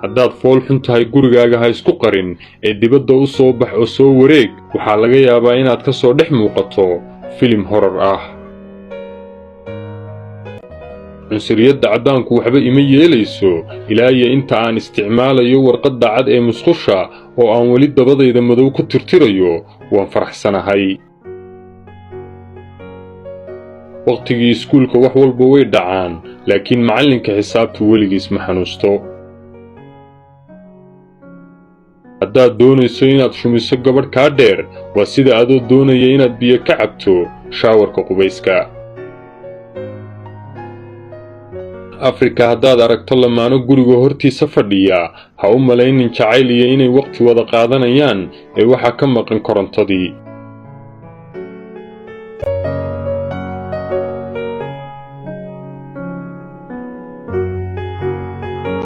Haddaad fool xun tahay, gurigaaga ha isku qarin ee dibadda u soo bax oo soo wareeg. Waxaa laga yaabaa inaad ka soo dhex muuqato filim horror ah. Cunsuriyadda caddaanku waxba ima yeelayso ilaa iyo inta aan isticmaalayo warqadda cad ee musqusha oo aan weli dabadayda madow ku tirtirayo. Waan faraxsanahay. Wakhtigii iskuulka wax walba way dhacaan, laakiin macallinka xisaabtu weligiis ma xanuusto. Haddaad doonayso inaad shumiso gabadh kaa dheer, waa sida adoo doonaya inaad biyo ka cabto shaawarka qubayska. Afrika haddaad aragto lamaano guriga hortiisa fadhiya, ha u malaynin jacayl iyo inay wakhti wada qaadanayaan ee waxaa ka maqan korontadii.